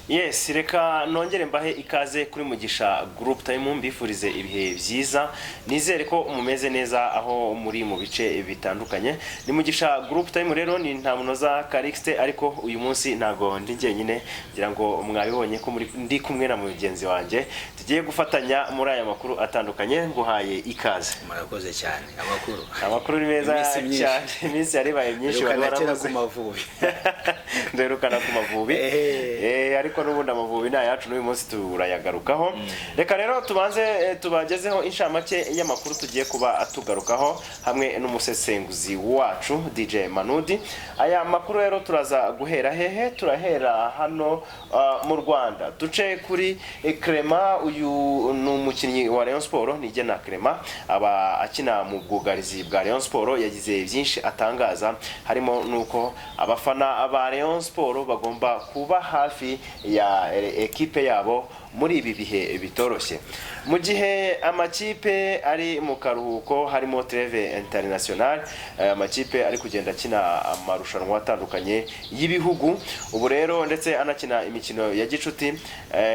Yes, reka nongere mbahe ikaze kuri Mugisha Group Time, mbifurize ibihe byiza. Nizere ko mumeze neza aho muri mu bice bitandukanye. Ni Mugisha Group Time rero, ni Ntamunoza Calixte, ariko uyu munsi ntago ndi njyenyine. Ngira ngo mwabibonye ko muri ndi kumwe na mugenzi wanjye tugiye gufatanya muri aya makuru atandukanye. Nguhaye ikaze. Murakoze cyane. Amakuru? Amakuru ni meza. Iminsi myinshi. Cyane, iminsi yaribaye myinshi. Wari Mperukana kera warabuze. ku Mavubi. Duherukana ku Mavubi. Ariko n'ubundi Amavubi ni ayacu, n'uyu munsi turayagarukaho. Reka rero tubanze tubagezeho inshamake y'amakuru tugiye kuba tugarukaho hamwe n'umusesenguzi wacu DJ Manudi. Aya makuru rero turaza guhera hehe? Turahera hano mu Rwanda, duce kuri Clement. Uyu ni umukinnyi wa Rayon Sport, Nigena Clement, aba akina mu bwugarizi bwa Rayon Sport. Yagize byinshi atangaza, harimo nuko abafana ba Rayon Sport bagomba kuba hafi ya ekipe yabo muri ibi bihe bitoroshye, mu gihe amakipe ari mu karuhuko, harimo trêve international, amakipe ari kugenda akina amarushanwa atandukanye y'ibihugu ubu rero, ndetse anakina imikino ya gicuti,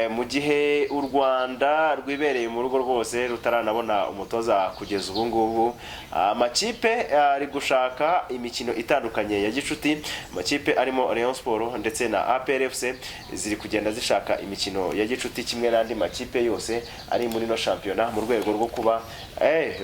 mu gihe u Rwanda rwibereye mu rugo rwose rutaranabona umutoza kugeza ubu ngubu. Amakipe ari gushaka imikino itandukanye ya gicuti. Amakipe arimo Rayon Sport ndetse na APR FC ziri kugenda zishaka imikino ya gicuti kimwe n'andi makipe yose ari muri no shampiyona, mu rwego rwo kuba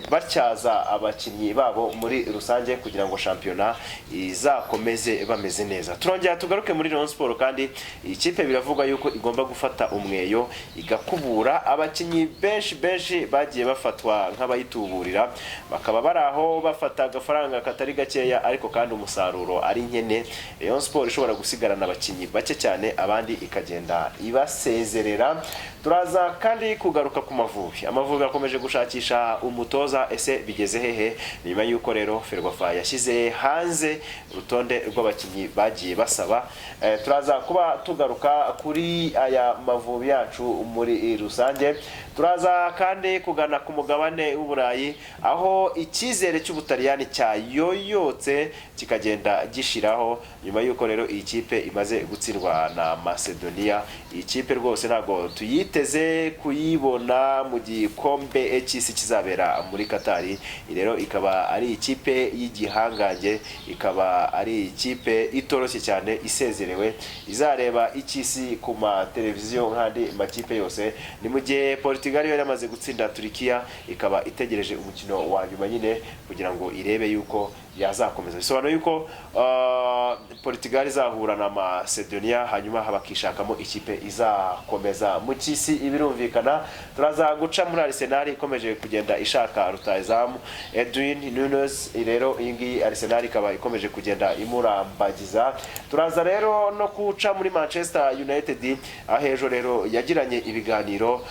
batyaza abakinnyi babo muri rusange kugira ngo shampiyona izakomeze bameze neza. Turongera tugaruke muri Rayon Sport kandi. Iyi kipe biravugwa yuko igomba gufata umweyo igakubura abakinnyi benshi benshi bagiye bafatwa nk'abayituburira, bakaba bari aho bafata agafaranga katari gakeya, ariko kandi umusaruro ari nkene. Rayon Sport ishobora gusigarana abakinnyi bake cyane, abandi ikagenda ibasezerera. Turaza kandi kugaruka ku Mavubi. Amavubi akomeje gushakisha umutoza, ese bigeze hehe? Nyuma y'uko rero Ferwafa yashyize hanze urutonde rw'abakinnyi bagiye basaba, turaza kuba tugaruka kuri aya Mavubi yacu muri rusange. Turaza kandi kugana ku mugabane w'Uburayi, aho icyizere cy'Ubutaliyani cyayoyotse kikagenda gishiraho nyuma y'uko rero iyi kipe imaze gutsindwa na Macedonia. Iyi kipe rwose ntabwo tuyiteze kuyibona mu gikombe cy'isi kizabera muri Katari. Iyi rero ikaba ari ikipe y'igihangange, ikaba ari ikipe itoroshye cyane, isezerewe, izareba icy'isi ku mateleviziyo nk'andi makipe yose. Ni mu gihe Portugal yo yamaze gutsinda Turikiya, ikaba itegereje umukino wa nyuma nyine kugira ngo irebe yuko yazakomeza. Bisobanuye yuko Portugal izahura na Macedonia, hanyuma bakishakamo ikipe izakomeza mu cy'isi. Ibirumvikana, turaza guca muri Arsenal ikomeje kugenda ishaka rutahizamu Edwin Nunes. Rero iyi ngiyi Arsenal ikaba ikomeje kugenda imurambagiza. Turaza rero no kuca muri Manchester United, aho ejo rero yagiranye ibiganiro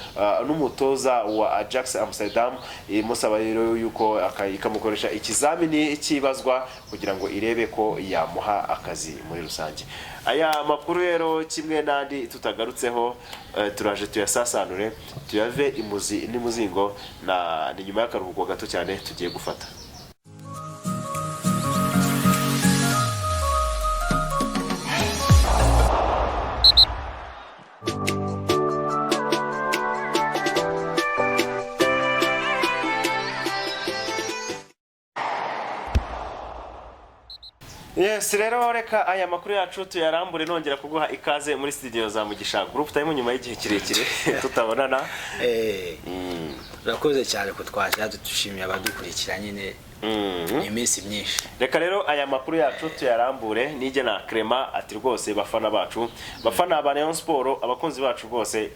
n'umutoza wa Ajax Amsterdam, imusaba rero yuko ikamukoresha ikizamini cy'ibazwa kugira ngo irebe ko yamuha akazi muri rusange. Aya makuru rero kimwe n'andi tutagarutseho, turaje tuyasasanure, tuyave imuzi n'imuzingo, na ni nyuma y'akaruhuko gato cyane tugiye gufata. Yes, rero reka aya makuru yacu tuyarambure, nongera kuguha ikaze muri studio za Mugisha Group Time nyuma y'igihe kirekire tutabonana. Urakoze cyane kutwakira, dushimiye abadukurikira nyine. Iminsi myinshi. Reka rero aya makuru yacu tuyarambure. Nigena Clement ati rwose bafana bacu, bafana ba Rayon Sport, abakunzi bacu rwose,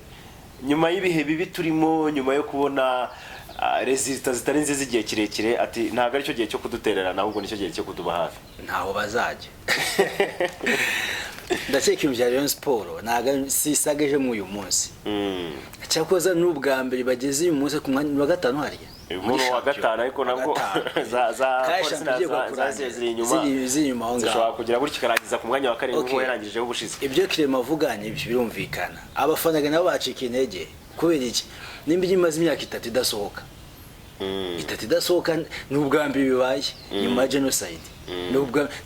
nyuma y'ibihe bibi turimo, nyuma yo kubona résultats zitari nziza igihe kirekire, ati ntabwo aricyo gihe cyo kudutererana, ahubwo nicyo gihe cyo kutuba hafi. Ntaho bazajya. Ndakeka ibintu bya Rayon Sport ntabwo sisaga ejo muri uyu munsi. Cyakoza n'ubwa mbere bageze uyu munsi ku mwanya wa gatanu harya. Muri wa gatanu, ariko nabwo za Kandi polisi shampiyona igiye kurangira. ziri inyuma. Ziri inyuma aho ngaho. Zishobora kugira gutya ikarangiza ku mwanya wa karindwi nk'uko yarangijeho ubushize. Ibyo Clement avuga nibyo, birumvikana. Abafana nabo bacika intege kubera iki? Nimba imaze imyaka 3 idasohoka, 3 idasohoka, ni ubwa mbere bibaye nyuma ya genocide.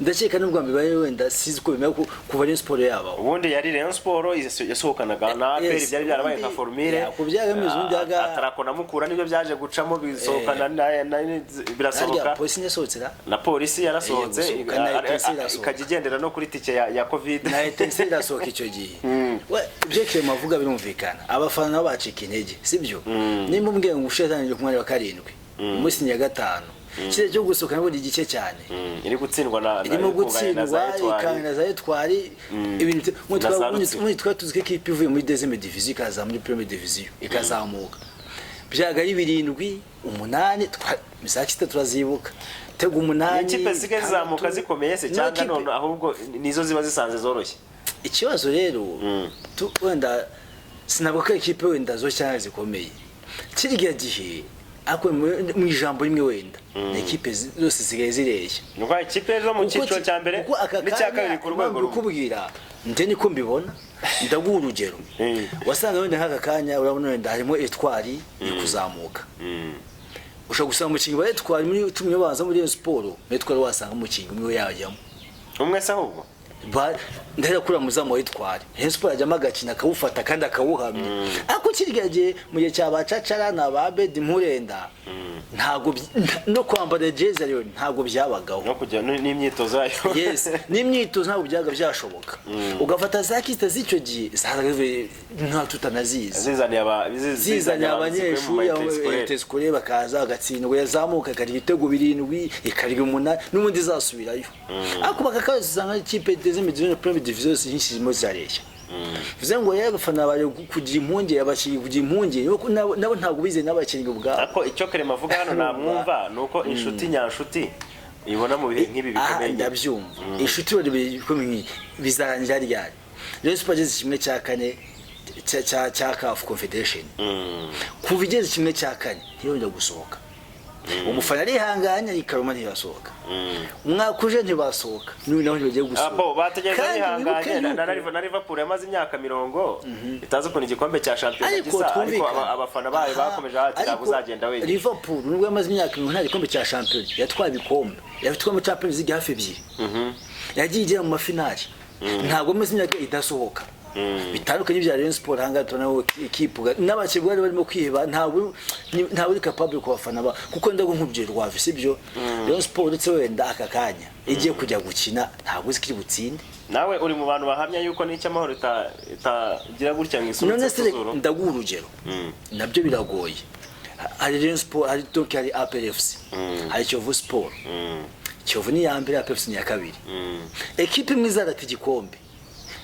Ndakeka n'ubwa mbere bari wenda sizi ko bimera kuva Rayon Sport yabaho. Ubundi yari Rayon Sport yasohokanaga na APR, byari byarabaye nka formule. Ya, ku byari bimeze ubundi Atarako na Mukura nibyo byaje gucamo bisohokana birasohoka. Harya polisi ntiyasohotse ra? Na polisi yarasohotse. Gusohoka, na Etincelle irasohoka. Ikajya igendera no kuri tike ya covid. Na Etincelle irasohoka icyo gihe. We, ibyo Clement avuga birumvikana, abafana nabo bacika intege, sibyo? Nimba umbwiye ngo ushize yatangije ku mwanya wa 7, umunsi ni iya 5, kiriya cyo gusohoka nabwo ni igice cyane. Iri gutsindwa na Irimo iri kunganya na za gutsindwa Etoile. ikanga na za Etoile, ibintu Na za Rutsiro. ubundi twari tuzi ko ikipe ivuye muri deuxième division ikaza muri première division ikazamuka byaga ari 7, 8, za Kisite turazibuka tega 8. Ni ikipe zisigaye zizamuka 6. zikomeye se No, cyangwa none ahubwo nizo ziba zisanze zoroshye? Ikibazo rero wenda sinavuga ko ikipe wenda zo cyangwa zikomeye kiriya gihe, ariko mu ijambo rimwe wenda ni ikipe zose zisigaye zireshya. Ni ukuvuga ikipe zo mu cyiciro cya mbere Kuko aka n'icya kanya kabiri ku rwego impamvu rumwe. Kukubwira nde niko mbibona, ndaguha urugero. Wasanga wenda nk'aka kanya urabona wenda harimo Etoile iri kuzamuka, ushobora gusanga umukinnyi wa Etoile muri 10 babanza muri Rayon Sport, muri Etoile wasanga umukinnyi umwe yajyamo. Umwe se ahubwo? Ndahera kuri muzamu wa Etoile, Rayon Sport ajyamo agakina akawufata kandi akawuhamya. Ariko kirya gihe mu gihe cya ba Cacara na ba Bedi Mpurenda, ntabwo no kwambara jezi rero ntabwo byabagaho. No kujya n'imyitozo yayo. Yes, n'imyitozo ntabwo byaga byashoboka. Ugafata za kisite z'icyo gihe zazaga zivuye nta tutanazizi, zizaniye zizanye abanyeshuri abanyeshuri interscolaire bakaza bagatsindwa, yazamuka ikarya ibitego 7, ikarya 8, n'ubundi izasubirayo. Ariko bakakaza usanga ikipe deuxième division, première division zose nyinshi zirimo zirareshya. Bivuze ngo rero abafana bari kugira impungenge, abakinnyi kugira impungenge, kuko nabo ntabwo bizeye n'abakinnyi ubwabo. Ariko icyo Clement avuga hano namwumva ni uko inshuti nyanshuti ibona mu bihe nk'ibi Aha bikomeye. Ndabyumva, inshuti bari bikomeye bizarangira ryari? Rayon Sport igeze 1/4 cya CAF Confederation, kuva igeze 1/4 ntiyongera gusohoka. Umufana arihanganye ikaruma ntiyasohoka, umwaka uje ntibasohoka, n'ubu naho ntibagiye gusohoka. Abo bategereza Kandi wibuke bihanganye yuko na Liverpool yamaze imyaka 40 itazi ukuntu igikombe cya shampiyona Ariko gisa, ariko twumvikane. Abafana bayo Aha, bakomeje hati ntabwo ariko uzagenda wenyine. Liverpool nubwo yamaze imyaka 40 nta gikombe cya shampiyona, yatwaye ibikombe, yatwaye Champions League hafi ebyiri, yagiye igera mu mafinali, ntabwo amaze imyaka idasohoka. Bitandukanye bya Rayon Sport, ahangaha tubona ko ikipe n'abakinnyi bari barimo kwiheba, ntabwo uri capable ku bafana ba kuko ndago nkubwiye rwavi, sibyo? Rayon Sport uretse wenda aka kanya igiye kujya gukina, ntabwo uzi ko iri butsinde. Nawe uri mu bantu bahamya yuko n'icyamahoro itagira gutya ngo isurutse None se kuzuru. Ndaguha urugero, nabyo biragoye. Hari Rayon Sport, hari donc hari APR FC, hari Kiyovu Sport. Kiyovu ni iya mbere, APR FC ni iya kabiri. Ekipe imwe izarata igikombe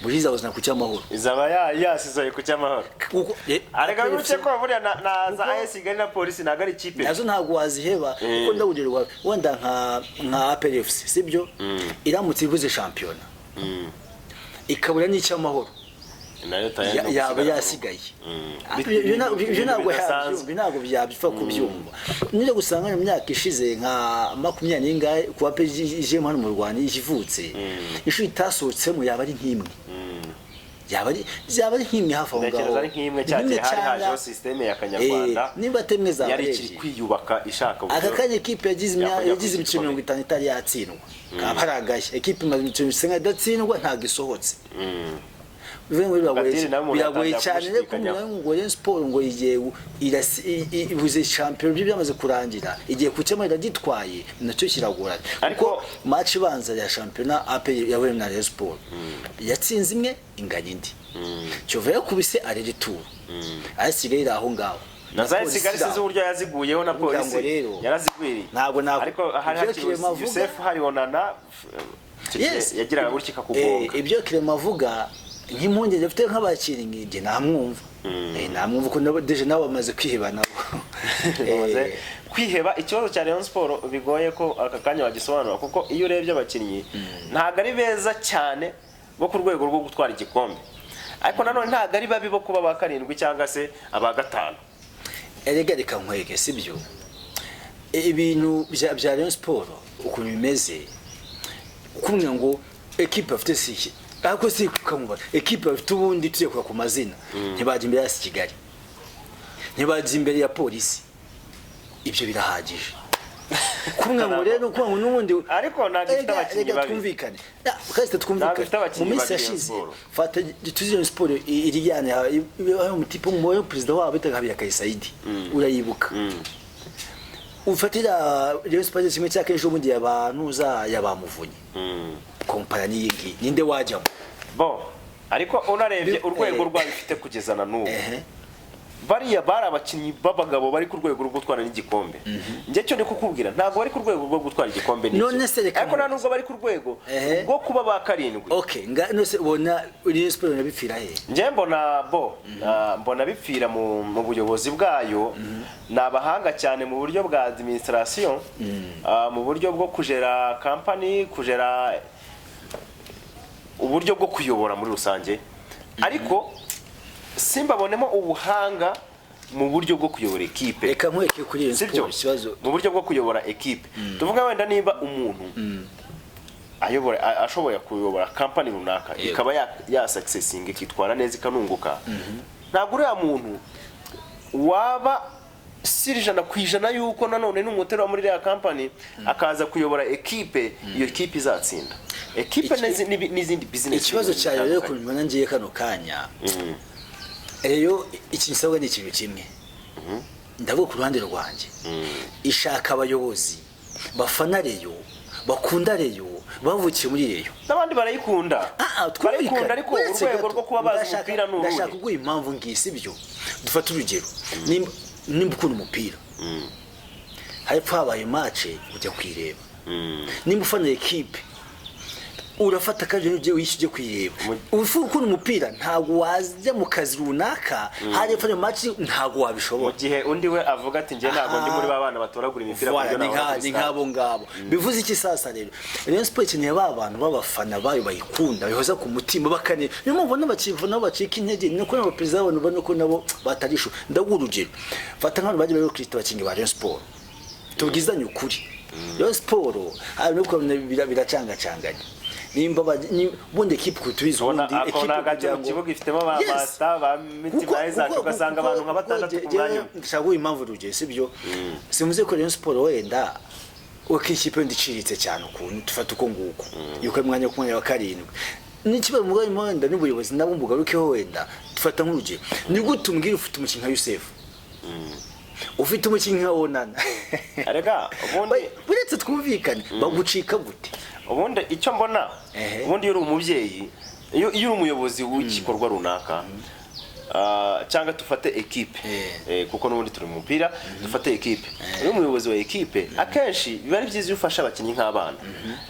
muri izabuzana ku cy'amahoro. Izaba yasizoye ku cyamahoro. Kuko Areka APR bibuke FC ko buriya na za AS Kigali na polisi ntabwo ari ikipe. Nazo ntabwo waziheba, kuko ndawugero rwawe wenda nka APR FC, sibyo? Iramutse ibuze shampiyona ikabura n'icy'amahoro, Nayo tayari no yaba gusigara. yasigaye. Ibintu Ibyo ntabwo bidasanzwe. yabyumva, ntabwo byapfa kubyumva. Niyo gusanga mu myaka ishize nka 20 n'ingahe kuba pe ijemo hano mu Rwanda ivutse, inshuro itasohotsemo yaba ari nk'imwe, yaba ari nk'imwe hafi aho ngaho. Ntekereza ari nk'imwe cya gihe hari hajeho système ya kanyarwanda. Nimba atemwe zaba Yari ari ikiri ebyiri. kwiyubaka ishaka Aka uburyo kanya ekipe yagize yakongera yagize kugira imikino igikombe. 50 itari yatsindwa, kaba ari agashya. Ekipe imaze imikino isa nkaho idatsindwa, ntabwo isohotse. Bivuze ngo biragoye Gatiri nawe umuntu biragoye atangira cyane rero kumushidikanyaho. kumenya ngo Rayon Sport ngo igiye ibuze shampiyona, ibyo byamaze kurangira, igiye ku cyamahoro iragitwaye, nacyo kiragoranye. Kuko match ibanza ya shampiyona APR yahuye na Rayon Sport yatsinze imwe inganya indi, Kiyovu yakubise aller-retour, AS Kigali iri aho ngaho. Na za Polisi Kigali iri aho. sinzi uburyo yaziguyeho na Kugira ngo polisi rero, yarazigwiriye. ntabwo Ariko hari ibyo hakiri Clement avuga Yusef, hari Onana, icyo gihe Yes. yagiraga gutya ikakugonga. Ibyo Clement avuga nk'impungenge afite nk'abakinnyi, njye namwumva. Namwumva ko nabo déjà nabo bamaze kwiheba nabo. Bamaze kwiheba. Ikibazo cya Rayon Sport bigoye ko aka kanya wagisobanura, kuko iyo urebye abakinnyi ntabwo ari beza cyane bo ku rwego rwo gutwara igikombe, ariko nanone ntabwo ari babi bo kuba aba karindwi cyangwa se aba gatanu. Erega reka nkwege, sibyo? Ibintu bya Rayon Sport ukuntu bimeze, kumwe ngo ekipe bafite si iki, ariko si kukamubara ekipe bafite. Ubundi tugiye kuva ku mazina, ntibajya imbere ya AS Kigali, ntibajya imbere ya polisi, ibyo birahagije. Kumwe ngo rero kuba ngo n'ubundi Ariko ntabwo ifite Erega- abakinnyi erega babi. Twumvikane. Ya, kahise twumvikane. Ntabwo ifite abakinnyi Mu minsi babi Rayon yashize, Sport. fata tuzi Rayon Sport irijyana umutipe w'umuyobozi, perezida wabo bitaga Habiyakare Kayisayidi, urayibuka. Ufatira Rayon Sport kimwe cya kenshi ubundi yabantuza yabamuvunye, kompara n'iyi ngiyi, ninde wajyamo? Bon, ariko unarebye urwego rwayo ifite kugeza na n'ubu, bariya bari abakinnyi b'abagabo bari ku rwego rwo gutwara n'igikombe. Njye cyo ndi kukubwira, ntabwo bari ku rwego rwo gutwara igikombe n'icyo. None se reka Ariko nta nubwo bari ku rwego rwo kuba ba karindwi. Okay, nga none se ubona Rayon Sport nabipfira he? Njye mbona bo mbona bipfira mu buyobozi bwayo. Ni abahanga cyane mu buryo bwa administration, mu buryo bwo kujera company, kujera uburyo bwo kuyobora muri rusange, ariko simbabonemo ubuhanga mu buryo bwo kuyobora ekipe. Reka nkwereke kuri Rayon Sibyo? Sport ikibazo. Mu buryo bwo kuyobora ekipe, tuvuga wenda niba umuntu ayobora ashoboye kuyobora company runaka, ikaba ya successing, ikitwara neza, ikanunguka, ntabwo uriya muntu waba siri 100% yuko nanone n'umutero muri iriya company akaza kuyobora ekipe, iyo ekipe izatsinda ekipe n'izindi business Ikibazo cyayo rero zitandukanye. Kubimenya ngiye kano kanya rero, ikintu gisabwa ni ikintu kimwe. Ndavuga ku ruhande rwanjye, ishaka abayobozi bafana Rayon, bakunda Rayon, bavukiye muri Rayon. N'abandi barayikunda. Ah, ah, twumvikane. Barayikunda, ariko Uretse urwego gato, rwo kuba bazi umupira ni uruhe? Ndashaka kuguha impamvu ngiyi, sibyo? Dufate urugero, nimba ukunda umupira, hepfo habaye match ujya kuyireba. Nimba ufana ekipe, urafata akajya ujye wishyura ujye kuyireba. Ufu ukunda umupira, ntabwo wajya mu kazi runaka hari hepfo match, ntabwo Mu wabishobora. gihe undi we avuga ati: "Njye ntabwo ndi muri ba bana batoragura imipira ku Voilà, buryo ni nabona kuri ni stade." nk'abo ngabo. Bivuze iki sasa rero? Rayon Sport ikeneye ba bantu b'abafana bayo, bayikunda, bihoza ku mutima, bakane. Niyo mpamvu ubona abakinnyi nabo bacika intege, ni uko n'abaperezida babo ubona ko nabo batarishu. Ndaguha urugero, fata nk'abantu bagiye bari kwita abakinnyi ba Rayon Sport. Tubwizanye ukuri, Rayon Sport hari nuko biracangacanganya. Nimba ubundi ekipe kutubizi, Ubona ubundi ako ekipe ni agace kugira mu ngo kibuga ifitemo ba Yes. Master, ba Mitima Isaac, ugasanga abantu nka batandatu ku mwanya umwe. Ndashaka guha impamvu urugero, sibyo? Simvuze ko Rayon Sport wenda uko ikipe wenda iciriritse cyane ukuntu, dufata uko nguko yuko ari umwanya ku mwanya wa karindwi n'ikibazo mugari wenda n'ubuyobozi nabwo mbugarukeho. Wenda dufata nk'urugero, ni gute umbwira ufite umukinnyi nka Yusef, ufite umukinnyi nka Onana? Erega ubundi Uretse twumvikane, bagucika gute? Ubundi icyo mbona, ubundi iyo uri umubyeyi, iyo uri umuyobozi w'igikorwa runaka, cyangwa tufate ekipe, kuko n'ubundi turi mu mupira, dufate ekipe, iyo umuyobozi wa ekipe, akenshi biba ari byiza iyo ufashe abakinnyi nk'abana.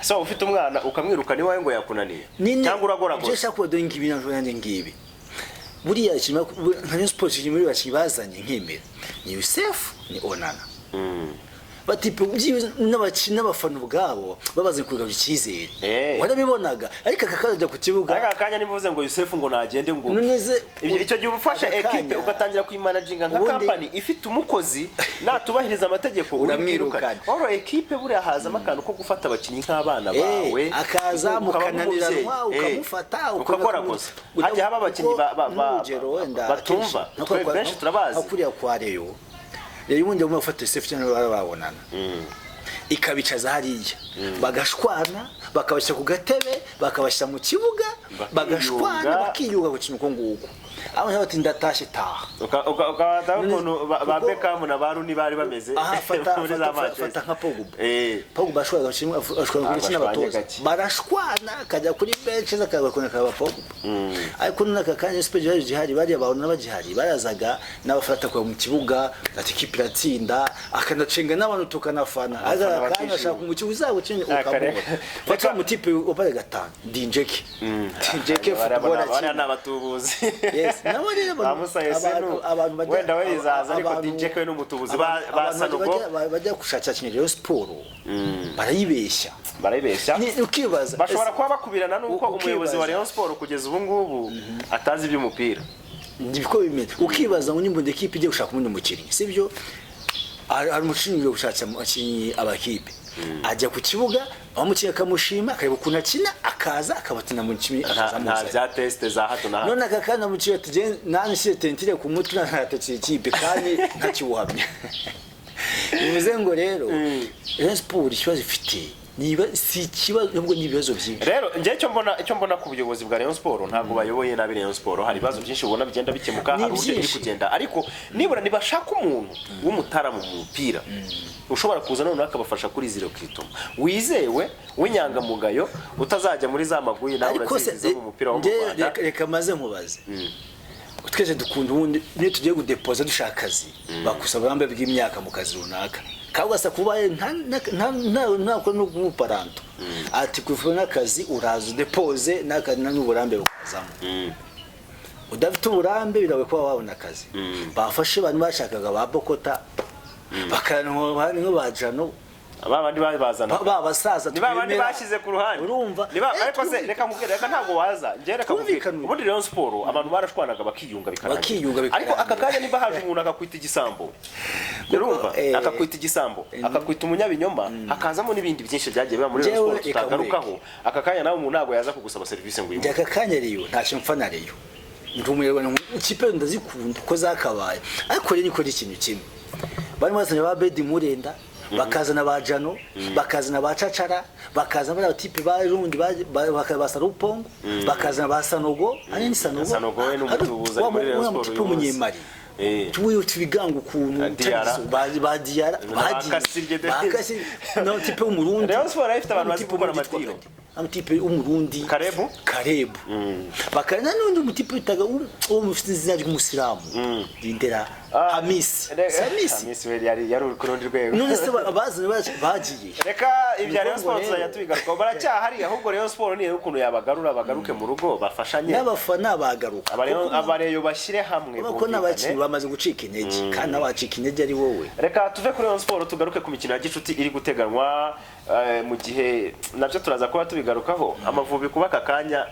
Ese waba ufite umwana ukamwirukana iwawe ngo yakunaniye Nyine cyangwa ibyo uragoragoza? nshaka kuba dore ngibi nanjye ngibi, buriya ikintu nka Rayon Sports kiri muri bakinnyi bazanye nkemera ni Yusef, ni Onana. Batipe n'abakinnyi n'abafana ubwabo babaze kugarura icyizere. Warabibonaga, ariko aka kanya ajya ku kibuga. Aka kanya niba uvuze ngo Yusefu ngo nagende ngo None se Icyo gihe uba ufashe aka ekipe kanya ugatangira kuyimanaginga nka kampani ifite umukozi, natubahiriza amategeko Uramwirukana. Oro ekipe buriya hazamo akantu ko gufata abakinnyi nk'abana bawe, Akaza ukaba mukananiranwa, nk'umubyeyi. Ukamufata. Ukagoragoza, hajya haba abakinnyi N'urugero wenda batumva. akenshi, Twe benshi turabazi. Nka kuriya kwa Rayon, Rayon ubundi bamwe bafata Yusef cyangwa babonana, ikabicaza hariya bagashwana, bakabashyira ku gatebe, bakabashyira mu kibuga, bagashwana, bakiyunga gukina uko nguko. Aho bati: "Ndatashye, taha." Ukabataho ukuntu ba Kuko Beckham na ba Rooney bari bameze Aha, fata muri za fata Manchester. Fata nka Pogba. Pogba ashobora Ah, gukina bashwanye abatoza gake. barashwana, akajya kuri bench, akagakunda akaba Pogba. Ariko none aka kanya Sport gihari gihari, bariya babona bagihari, barazaga n'abafata kwa mu kibuga ati ikipe iratsinda, akanacenga n'abantu tukanafana. Abafana Aka kanya bakishima. ashaka umukino uzawukine Ah, kare. ukamubona. Fata umutipe wabare gatanu, Dinjeke, Dinjeke football Bariya ni akina. abatubuzi. Yes, nabo rero Ba Musa Esenu, abantu bajya wenda we izaza, ariko DJ we ni umutubuzi. Ba abantu Sanogo. bajya gushakira Rayon Sport barayibeshya. Barayibeshya. Ukibaza Bashobora kuba bakubirana n'uko umuyobozi wa ukibaza. Rayon Sport kugeza ubu ngubu atazi iby'umupira. Niko bimeze. Ukibaza ngo nimba ekipe igiye gushaka ubundi mukinnyi, sibyo? Hari umukinnyi ugiye gushakira abakinnyi, abakipe ajya ku kibuga, abamukinnyi akamushima, akareba ukuntu akina, akaza akabatina mu kimwe, akaza Nta amuzanye. bya test za hato na hato. None aka kanya mukinnyi ati: "Nanjye nshyire tentire ku mutwe ntatekeye ikipe kandi ntakiwuhamya." Bivuze ngo rero Rayon Sport ikibazo ifite niba si ikibazo, nubwo ni ibibazo byinshi. Rero njye icyo mbona ku buyobozi bwa Rayon Sport, ntabwo bayoboye nabi Rayon Sport. Hari ibibazo byinshi ubona bigenda bikemuka, Ni hari uburyo iri byinshi. kugenda, ariko nibura nibashaka umuntu w'umutara mu mupira ushobora kuza noneho akabafasha kuri zero kitoma, wizewe, w'inyangamugayo, utazajya muri za maguyi nawe Ariko se urazizi zo mu mupira wo mu njye Rwanda. reka maze nkubaze. Twese dukunda, ubundi niyo tugiye gudepoza dushaka akazi, bakusaba uburambe bw'imyaka mu kazi runaka, kandi ugasa kuba nta no kumuparanto ati kuva n'akazi uraza udepoze n'uburambe bukazamo. Udafite uburambe biragoye kuba wabona akazi. Bafashe abantu bashakaga ba Bokota, bakanwa ba Jano, Ba bandi bazana ba basaza ni ba bandi twemera. Bashyize ku ruhande. Urumva? Ni ba ariko se reka nkubwire, reka ntabwo waza njye, reka nkubwire. Twumvikane. Ubundi Rayon Sport abantu barashwanaga bakiyunga bikarangira. Bakiyunga bikarangira. Ariko aka kanya niba haje umuntu akakwita igisambo, urumva, akakwita igisambo, akakwita umunyabinyoma, hakazamo n'ibindi byinshi byagiye biba muri Rayon Njyewe Sport reka tutagarukaho, aka kanya nawe umuntu ntabwo yaza kugusaba serivisi ngo Njye uyimuhe. Aka kanya Rayon ntacyo mpfa na Rayon, ndi Umunyarwanda, ikipe ndazikunda uko zakabaye, ariko rero nikora ikintu kimwe: barimo bazana ba Bedi Murenda, bakazana ba Jano, bakazana ba Cacara, bakazana bariya batipe ba Rundi, ba Sarupongo, bakazana ba Sanogo, ari ni Sanogo. Sanogo we ni umutubuzi, ari Wa muri Rayon wa Sport mutipe uyu munsi. w'umunyemari, tuwe tubiganga ukuntu Diarra. ba Diarra Ba Kasirye de- ba Kasirye no tipe w'Umurundi. Rayon Sport ifite abantu bazi Mutipe gukora w'Umurundi amatiro. witwaga amutipe w'Umurundi. Karebu? Karebu. Bakana n'undi mutipe witaga uwo mufite izina ry'umusilamu rindera Hamisi. Si Hamisi? Hamisi we yari uri ku rundi rwego. None se bazanye bagiye? Reka ibya Rayon Ni Sport ukuvuga tuzajya rero- tubigarukaho, baracyahari. Ahubwo Rayon Sport niyo ukuntu yabagarura bagaruke mu rugo bafashanye. N'abafana bagaruka. Abareyo bashyire hamwe Kuko bumvikane. n'abakinnyi bamaze gucika intege, kandi n'abacika intege ari wowe. Reka tuve kuri Rayon Sport tugaruke ku mikino ya gicuti iri guteganwa, mu gihe nabyo turaza kuba tubigarukaho. Amavubi kuba aka kanya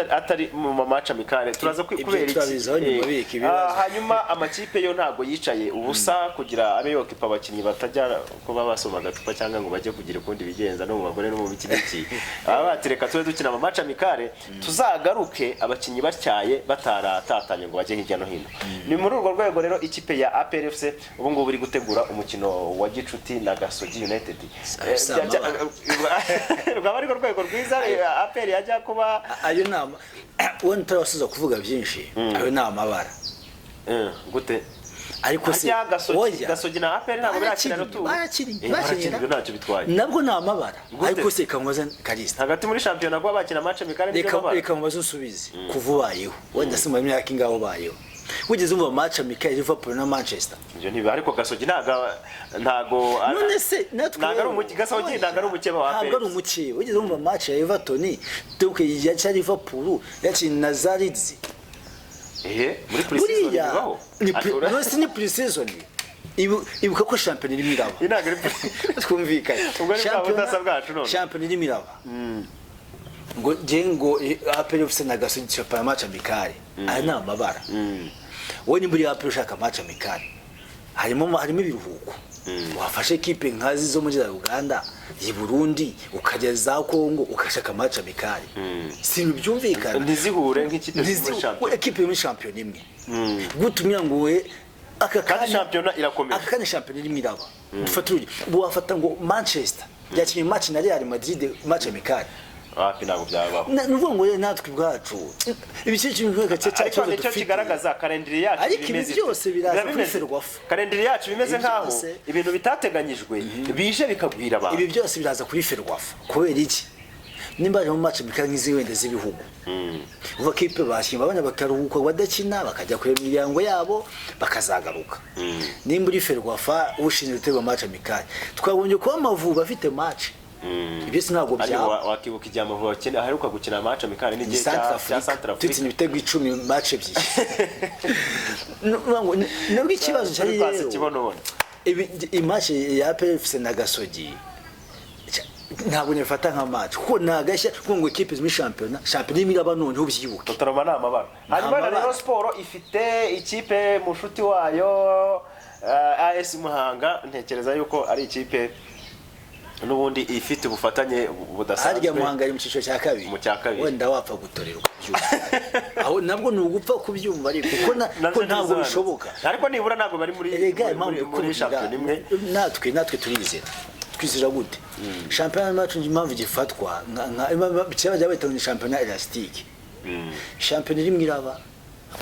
atari mu ma match amicale, turaza Ibyo kubera iki? turabizaho nyuma, bika ibibazo. Hanyuma amakipe yo ntabwo yicaye ubusa kugira abe yokipa abakinnyi batajya kuba basoma agacupa cyangwa ngo bajye kugira ukundi bigenza no mu bagore no mu biki n'iki. Baba bati reka tube dukina ama match amicale, tuzagaruke abakinnyi batyaye, bataratatanye ngo bajye hirya no hino. Ni muri urwo rwego rero ikipe ya APR FC ubu ngubu iri gutegura umukino wa gicuti na Gasogi United. Si amabara. Rwaba ari rwo rwego rwiza APR yajya kuba. Ayo ni ama wenda utarabasubiza kuvuga byinshi, ayo ni amabara. Gute? Ariko se Harya Gasogi, oya. Gasogi na APR ntabwo birakina Barakinnye, rutu. barakinnye, Barakinnye, bakinira. ntacyo bitwaye. Nabwo ni amabara. Gute? Ariko se reka nkubaze, Kalisa. Hagati muri shampiyona kuba bakina match amicale nibyo Reka mabara. reka nkubaze unsubize. Kuva ubayeho, wenda se mu myaka ingaho ubayeho, wigeze wumva match amicale Liverpool na Manchester? Ibyo ntibiba, ariko Gasogi ntago None se natwe ntago ari umuki Gasogi ntago ari umukeba wa Ntabwo APR. ari umukeba. Wigeze wumva match ya Everton, donc ya Liverpool yakina na za Leeds? Muri pre-season Buriya bibaho. ni none se ni pre-season? Ibuka ko shampiyona irimo iraba. Iyi ntabwo ari pre- Twumvikane. Ubwo ni bwa budasa bwacu none. Shampiyona irimo iraba, ngo nge ngo APR FC na Gasogi shampiyona match amicale, aya ni amabara. Wowe nimba uri APR ushaka match amicale, harimo ibiruhuko, wafashe ekipe nkazi zo muri za Uganda, i Burundi, ukajya za Kongo ugashaka match amicale, si ibintu byumvikana. Ntizihure nk'ikipe ziri muri Ntizi- shampiyona. Ekipe yo muri shampiyona imwe gutumira ngo we aka Kandi kanya shampiyona irakomeye. Aka kanya shampiyona irimo iraba. Dufate urugero, ubu wafata ngo Manchester yakinnye match na Real Madrid match amicale? Wapi, ntabwo byabaho. Ni ukuvuga ngo rero natwe ubwacu ibice kimwe cya Ariko kibazo nicyo dufite. kigaragaza calendrier yacu Ariko ibi bimeze byose biraza biba kuri Ferwafa. Calendrier yacu bimeze Ibi nkaho ibintu bitateganyijwe bije bikagwira abantu. Ibi byose biraza kuri Ferwafa. Kubera iki? Nimba baje mu match amicale nk'izi wenda z'ibihugu, uva kipe bashyira abana bakaruhuka, badakina, bakajya kureba imiryango yabo, bakazagaruka. Nimba uri Ferwafa ushinzwe gutegura match amicale, twagombye kuba Amavubi afite match. Ibyo si ntabwo Ariko byaba. Wakibuka igihe Amavubi aheruka gukina match amicale Ni n'igihe cya Centre Centre Africa, Africa. dutsinda ibitego 10 match ebyiri. Nubwo ikibazo cyari Kuri pasi rero kibonobono. Imatch ya APR FC na Gasogi ntabwo nifata nka match, kuko ni agashya, kuko ngo ikipe muri shampiyona irimo iraba noneho ubyibuke. Totoroma ni amabara. Hanyuma na Amabara. Rayon Sport ifite ikipe mushuti wayo, AS Muhanga. Ntekereza yuko ari ikipe N'ubundi ifite ubufatanye budasanzwe. Harya Muhanga ari mu cyiciro cya kabiri. Mu cya kabiri. Wenda wapfa gutorera ukabyumva, aho nabwo ni ugupfa kubyumva, ariko kuko Nabyo ko ntabwo ntibisobanutse. bishoboka. Ariko nibura ntabwo bari muri Erega impamvu muri shampiyona imwe. Natwe turizera, twizera gute shampiyona yacu? Impamvu gifatwa kera bajya bita ngo ni shampiyona élastique, shampiyona irimo iraba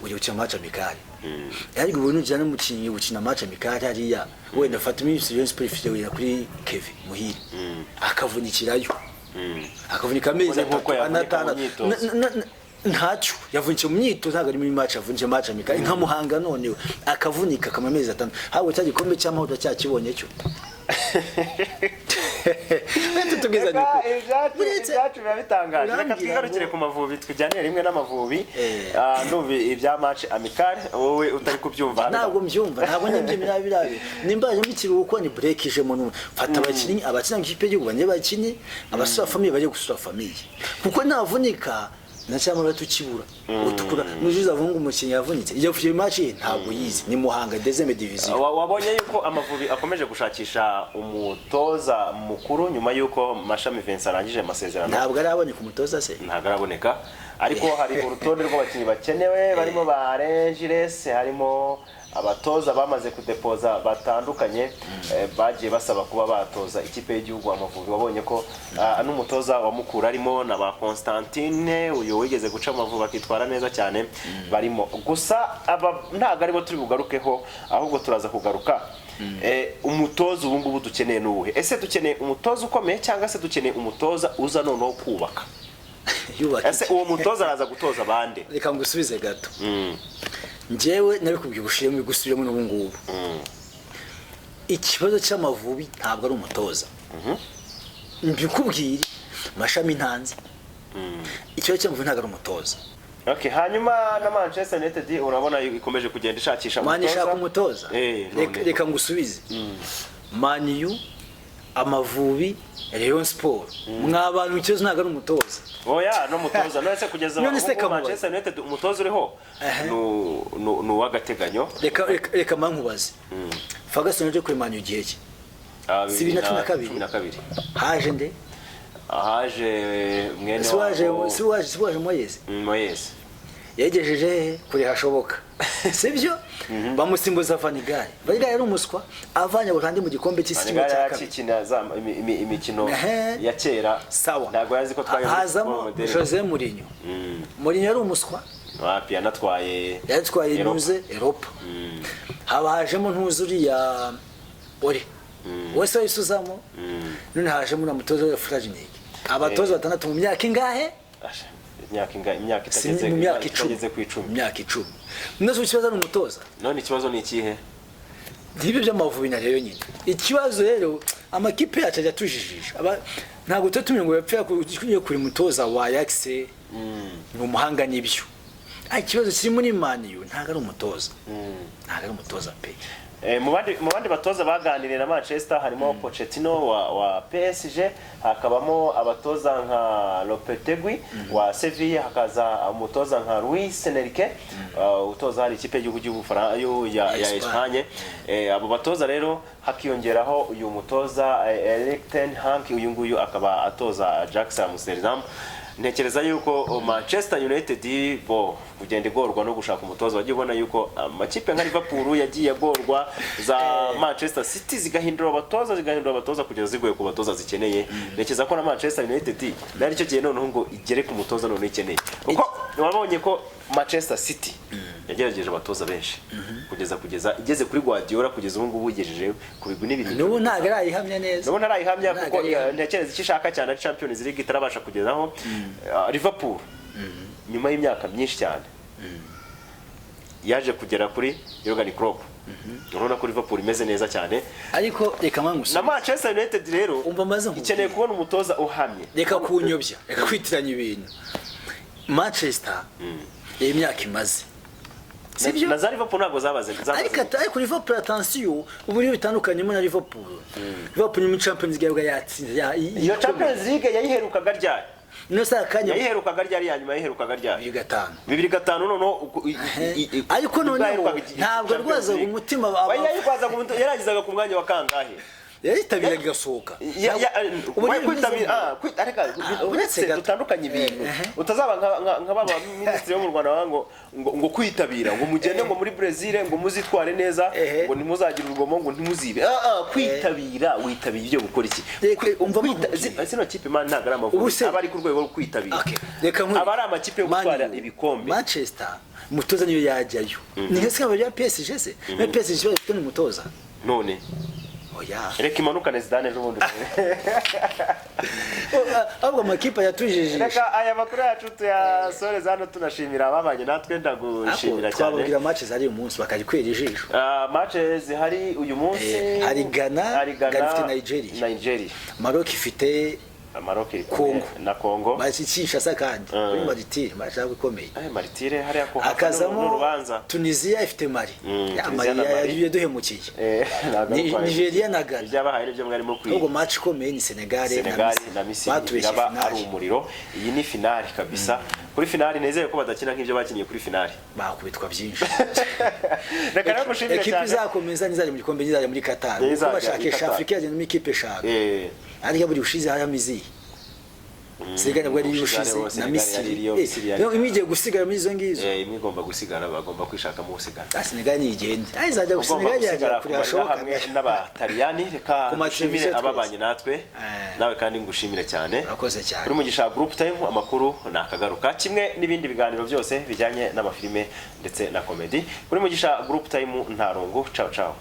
ujya gukina match amical, ariko ubu nujyana n'umukinnyi gukina match amical hariya, wenda fata iminsi Rayon Sport ifite wenda kuri Kevin Muhire akavunikirayo, akavunika amezi Ubone nk'uko 3 4 yavunika mu 6. myitozo. Ntacyo yavunikiye mu myitozo, ntabwo ari muri match, yavunikiye match amical nka Muhanga, none akavunika akamara amezi 6, habwo cya gikombe cy'amahoro cyakibonye cyo. Tubwizanye Reka ukuri. ibyacu biba bitangaje. Reka Urambwira twigarukire ku Mavubi, tujyanire rimwe n'Amavubi. Eh. Ndumva ibya match amical wowe utari kubyumva. Ntabwo mbyumva, ntabwo nibyo birabe nimba hajemo ikiruhuko, ni break ijemo n'umwe. Fata abakinnyi, abakina mu ikipe y'igihugu bajye bakine, abasura famille bajye gusura famille, kuko navunika na cyangwa tukibura utukura nujuza avuga ngo umukinnyi yavunitse, yavuye match ye ntabwo yize, ni Muhanga deuxième division. Wabonye yuko Amavubi akomeje gushakisha umutoza mukuru nyuma yuko Mashami Vincent arangije amasezerano? Ntabwo araboneka umutoza se? Ntabwo araboneka, ariko hari urutonde rw'abakinnyi bakenewe barimo ba Regires, harimo abatoza bamaze kudepoza batandukanye, bagiye basaba kuba batoza ikipe y'igihugu Amavubi. Wabonye ko n'umutoza wa Mukura arimo, na ba Constantine uyu wigeze guca Amavubi akitwara neza cyane barimo. Gusa aba ntabwo aribo turi bugarukeho, ahubwo turaza kugaruka umutoza ubu ngubu dukeneye n'uwuhe? Ese dukeneye umutoza ukomeye cyangwa se dukeneye umutoza uza noneho kubaka? Yubaka Ese iki? uwo mutoza araza gutoza abande? Reka ngusubize gato. Njyewe nabikubwiye ubushiremo, gusubiramo n'ubu ngubu, ikibazo cy'Amavubi ntabwo ari umutoza. Mbikubwire, Mashami ntanze, ikibazo cy'Amavubi ntabwo ari umutoza. Okay, hanyuma na Manchester United urabona ikomeje kugenda ishakisha Man ishaka umutoza. None. Reka ngusubize. Man U, Amavubi, Rayon Sport, mwa bantu, ikibazo ntabwo ari umutoza. Oya, no mutoza none se kugeza None se ubu kamubaza. Manchester United umutoza uriho Ehe. ni uw'agateganyo. Reka mankubaze, Ferguson yaje kuri Man U igihe cye Si 2012? 12. Haje nde? Haje mwene Si waje wabo. Si waje Moyes? Moyes. Yagejeje hehe? Kure hashoboka, sibyo? Bamusimbuza Van Gaal. Van Gaal yari umuswa, avanye Abolandi mu gikombe cy'isi kimwe Van cya Gaal kabiri. yakikina za imikino ya kera. Sawa. Ntabwo yazi ko twari muri Hazamo football moderne. Jose Mourinho. Mourinho yari umuswa. Wapi, yanatwaye Yatwaye Europa. ntuze Europa. Haba hajemo ntuze uriya Ole wese wahise uzamo. None hajemo na mutoza wa Rangnick. Abatoza batandatu mu myaka ingahe? Asha, imyaka imyaka Si itageze mu myaka 10. Itageze ku 10. Mu myaka 10. None se ikibazo ari umutoza? None ikibazo ni ikihe? Ngibyo by'Amavubi na rero nyine. Ikibazo rero, amakipe yacu ajya atujijisha. Ntabwo tuba tumenya ngo yapfe kuri mutoza wa Ajax ni umuhanga n'ibyo. Ariko ikibazo kiri muri Man U ntabwo ari umutoza, ntabwo ari umutoza pe. Mu bandi batoza baganiriye na Manchester harimo Pochettino wa PSG, hakabamo abatoza nka Lopetegui wa Sevilla, hakaza umutoza nka Luis Enrique utoza hari ikipe y'igihugu ya Espagne. Espagne. Abo batoza rero hakiyongeraho uyu mutoza Erik ten Hag, uyu nguyu akaba atoza Ajax Amsterdam. Ntekereza yuko Manchester United bo kugenda igorwa no gushaka umutoza. Wagiye ubona yuko amakipe nka Liverpool yagiye agorwa, za Manchester City zigahindura abatoza, zigahindura abatoza kugeza zigoye ku batoza zikeneye. Ntekereza ko na Manchester United nari cyo gihe noneho ngo igere ku mutoza noneho ikeneye, kuko wabonye ko Manchester City yagerageje abatoza benshi kugeza igeze kuri Guardiola, kugeza ubu ngubu igejeje ku bigwi n'ibintu. N'ubu ntabwo arayihamya neza. Ndabona arayihamya Ntabwo kuko arayihamya. Ntekereza icyo ishaka cyane ari Champions League itarabasha kugeraho. Liverpool nyuma y'imyaka myinshi cyane yaje kugera kuri Jurgen Klopp. Urabona ko Liverpool imeze neza cyane. Ariko reka Na mpamvu Manchester United rero Umva maze nkubwire. ikeneye kubona umutoza uhamye. Reka kunyobya, reka kwitiranya ibintu. Manchester iyi myaka imaze, sibyo? Na za Liverpool ntabwo zabaze. Ariko Liverpool, attention, uburyo bitandukanyemo na Liverpool. Liverpool ni muri Champions League yabaga yatsinze Iyo Champions League yayiherukaga ryari? No se akanya Yayiherukaga ryari ya nyuma? Yayiherukaga ryari? 2005. 2005. Noneho Ariko ubwo noneho yaherukaga ntabwo Champions rwazaga League. umutima Oya, yarwazaga umutima, yarangizaga ku mwanya wa kangahe? Yaritabiraga igasohoka. Ubu We ni kwitabira bimeze areka, uretse uretse gato. dutandukanye ibintu, utazaba nka ba minisitiri bo mu Rwanda baba ngo kwitabira, ngo mugende ngo muri Brazil, ngo muzitware neza, ngo ntimuzagire urugomo, ngo ntimuzibe. Kwitabira, witabira ibyo gukora iki? Reka, umva nkubwire. Zino kipe, man, ntabwo ari Ubu Amavubi aba ari ku rwego rwo kwitabira. Okay, reka nkwereke. Aba ari amakipe yo Man gutwara U, ibikombe. Manchester, umutoza niyo yajyayo ni nka sikaba rya PSG se? Na PSG ikibazo ifite ni umutoza. None Oya. reka imanukane Zidane ejo bundi. Ahubwo amakipe yatujijisha. Reka aya makuru yacu tuyasoreza hano, tunashimira ababanye natwe. Ndagushimira cyane. Twababwira match zari uyu munsi bakajya kwera ijisho. Match zihari uyu munsi? Hari Ghana, hari Ghana, Ghana ifite Nigeria. Nigeria. Maroc ifite Maroc iri kumwe Congo. na Congo. Basi Kinshasa kandi kuri Martyrs, match ikomeye. Martyrs hariya ko Hakazamo n'urubanza. Tunisia ifite Mali. Ya Tunisia Mali na Mali. yaduhemukiye. Ntabwo ari uko Nigeria na Ghana. Ibyabahaye nibyo mwarimo kwiga. Ahubwo match ikomeye ni Senegal Senegal na Misiri. Batubeshye. Biraba ari Finale. umuriro. Iyi ni finali kabisa. Kuri finali nizeye ko badakina nk'ibyo bakiniye kuri finali. Bakubitwa byinshi. Reka rero ngushimire Ekipe cyane. izakomeza nizajya mu gikombe, nizajya muri Qatar. Nizajya Kuko muri bashakisha Qatar. Afurika yagendamo ikipe eshanu. Ariko buri ushize harimo izihe? Senegal nabwo yari Ubushize ushize hariho na Senegal Misiri. yari iriyo, Misiri yari- Niyo imwe igiye gusigara muri izo ngizo. Imwe igomba gusigara, bagomba kwishakamo usigara. Ah, Senegal nigende. Ah, izajya Ugomba Senegal gusigara yajya kure kumarira hashoboka. hamwe n'Abataliyani. Reka Ku ma nshimire televiziyo twese. ababanye natwe. Nawe kandi ngushimire cyane. Urakoze cyane. Kuri Mugisha Group Time, amakuru ni akagaruka kimwe n'ibindi biganiro byose bijyanye n'amafilime ndetse na komedi kuri Mugisha Group Time. Nta rungu. Ciao ciao.